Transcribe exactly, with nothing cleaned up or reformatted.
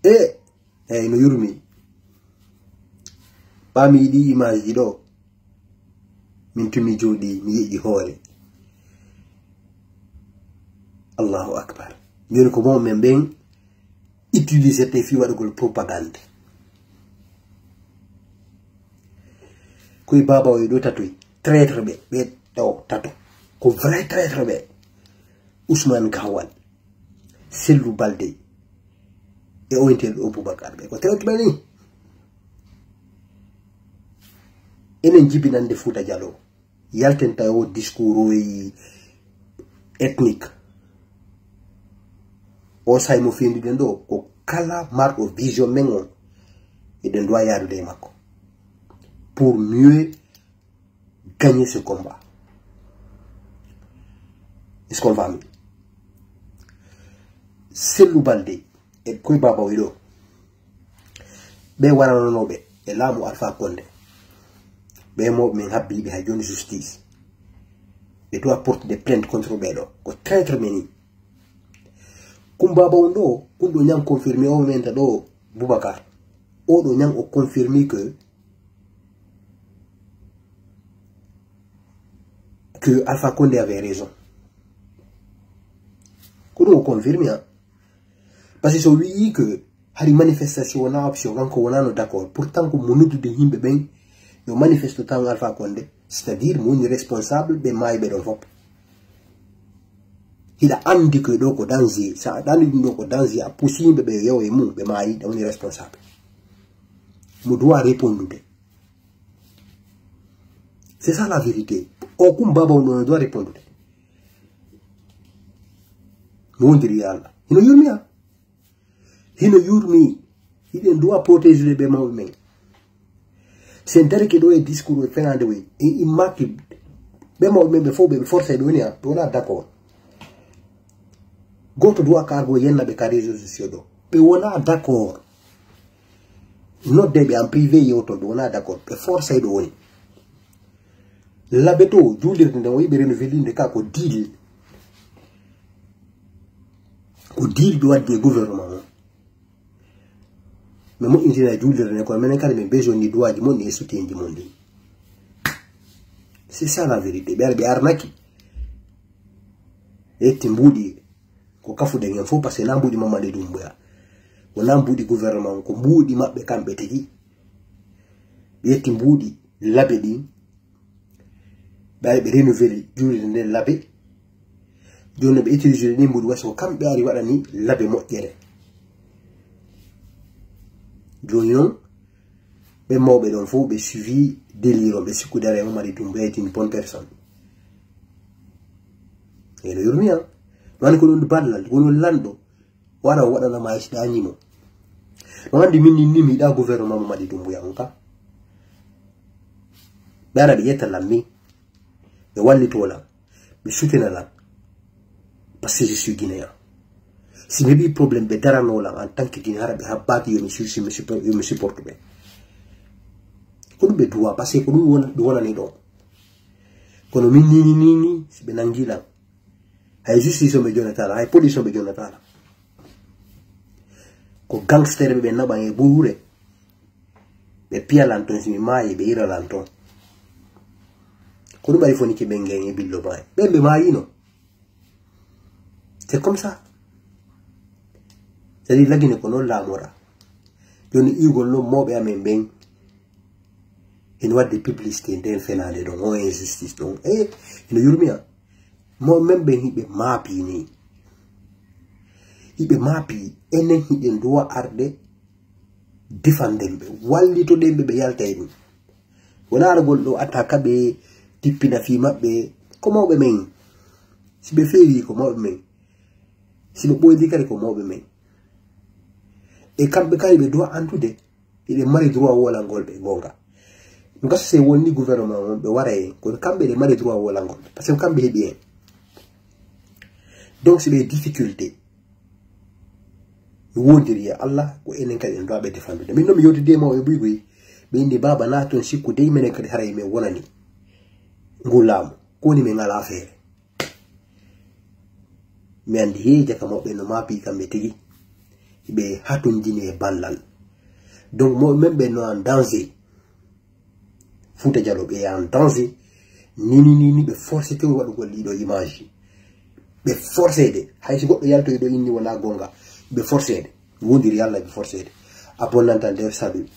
E, eyi, no yurmi. Ɓami ɗi image ji ɗo. Min tumi jooɗi, mi yiɗi hoore. Allahu Akbar. Joni ko bon men ɓen utilisete fi waɗugol propagande. Koye baba o e ɗo tatoy. Traitre ɓe, ɓe ɗo tato. Ko vrai traitre ɓe. Ousmane Gawal, Sellu Balde, e oyntel ɗo Boubacar ɓe. Ko traitre ɓe ni. Enen jibinande Fouta Diallo. Yalten tawi o discours o e ethnique. O say mo fenduɗen ɗo, ko kala marɗo vision men on, eɗen doit yaadude e makko. Pour mieux gagner ce combat. Est-ce qu'on va mieux? Sellu Balde, e koye baba o e ɗo. Ɓe waranonooɓe e laamu Alpha Condé. Ɓe mawɓe men habbiiɓe hay jooni justice. Ɓe doit portude plainte contre ɓe ɗo. Ko traitre men ni. Kumba ba on ɗo, kun ɗo ñan confirmé o men ta ɗo Boubacar. O ɗo ñan o confirmé que, que Alpha Condé avait raison. Ko ɗum o confirmé, hein. Parce que so wiyi que hari manifestation wona option, kanko wonano d'accord. Pourtant ko mo noddude yimɓe ɓen yo manifeste tan Alpha Condé, c'est-à-dire mo woni responsable ɓe maayi ɓe ɗon fof. Hiɗa anndi ko ɗo ko danger, sa aɗa anndi ɗum ɗo ko danger, a pusi yimɓe ɓe yewo e mum, ɓe maayi, ɗa woni responsable. Mo doit répondude. C'est ça la vérité. O kum baba on ɗon doit répondude. Mo wondiri e Allah. Hino yurmi, ha. Hino yurmi. Hiɗen doit protéger ɓe mawɓe men. Sen darike ɗo e discours e fenande woy. E immaki ɓe mawɓe men ɓe fof ɓe forcé ɓe woni, ha. Ɓe wona d'accord. Goto doit ka argo yenna ɓe ka réseaux sociaux ɗo. Ɓe wona d'accord. Nodde ɓe en privé yewto ɓe wona d'accord. Ɓe forcé ɓe woni. Labe to juulirde nden o yiɓe renouvelinde ka ko deal. Ko deal ɓe waddi e gouvernement o. Mais moƴƴintina juulirde nden kono menen kadi min besoin ni duwaji mon ni e soutien ji mon ɗin. C'est ça la vérité. Ɓe ara ɓe arnaki. Ɓe ƴetti mbuuɗi ko kafuɗen hen fof, parce que na mbuuɗi Mamadi Doumbouya. Wona mbuuɗi gouvernement, ko mbuuɗi maɓɓe kamɓe tigi. Ɓe ƴetti mbuuɗi labe ɗin. Ɓe ari ɓe renouveli juulirde nden labe. Jooni no ɓe utilisé ɗin mbuuɗi, wasi ko kamɓe ari waɗani labe moƴƴere. Jooni noon, ɓe mawɓe ɗon fof ɓe suivi délire on, ɓe sikkude ara e Mamadi Doumbouya est une bonne personne. Eno yurmi an. Wani ko ɗum ballal, ko ɗum lanɗo. Wara o waɗana ma si ɗañi mo. No anndi min ni, ni mi yiɗa gouvernement Mamadi Doumbouya on ka. Ɓe ara ɓe ƴetta lammi. Ɓe wallito lan. Ɓe sutina lan. Parce que je suis guinéen. Si mi heɓi problème ɓe darano lan en tant que guinéen, hara ɓe habbaaki yo mi su-, yo mi suppo-, yo mi supporte ɓe. Ko ɗum ɓe duwa, parce que ko ɗum won-, ɓe wonani ɗo. Kono min ni, ni, ni, ni, si ɓe nangi lan. Hay justice on ɓe jonnata lan, hay police on ɓe jonnata lan. Ko gangster ɓe, ɓe naɓan e ɓuure. Ɓe piya lan ton, si mi maayi, ɓe ira lan ton. Ko ɗum ɓay foni ke ɓe ngen e billo maayi. Ɓen ɓe maayino. C'est comme ça. C'est-à-dire, Lagine ko noon laamora. Jooni iwgol noon mawɓe amen ɓen. Ene waɗde publicité nden fenaande ɗon, o injustice ɗon. E, ene yurmi an. Mo men ɓen hiɓe maapi ni. Hiɓe maapi, enen hiɗen duwa arde defanden ɓe, wallitoɗen ɓe, ɓe yalta e ɗum. Wona aragol ɗo attaque ɓe tippina fii maɓɓe, ko mawɓe men. Si ɓe feewi, ko mawɓe men. Si ɓe ɓoydi kadi, ko mawɓe men. E kamɓe kadi ɓe duwa andude. Hiɗen mari droit wolangol ɓe, goonga. Ɗum gasa se wonni gouvernement on, ɓe wara en. Kono kamɓe ɗe mari droit wolangol ɓe. Parce que kamɓe heɓi en. Donc, si ɓe difficulté, mi wondiri e Allah, ko enen kadi en doit ɓe défendude. Min noon mi yewtidi e mawɓe buy buy. Ɓe inni, "Baaba, na toon sikku dey, menen kadi haray men wonani ngu laamu. Ko woni men alaa feere." Mi anndi heeja ka mawɓe no maapi kamɓe tigi. ɓe hatonjini e ballal. Donc mo men ɓe no en danger. Fouta Diallo ɓe en danger. Nini nini ɓe forcé to waɗugol ɗiɗo image. Ɓe forcéde. Hay si goɗɗo yaltoyi ɗo inni wona gonga. Ɓe forcéde. Wondiri Yalla ɓe forcéde. A bonnanta nder salut.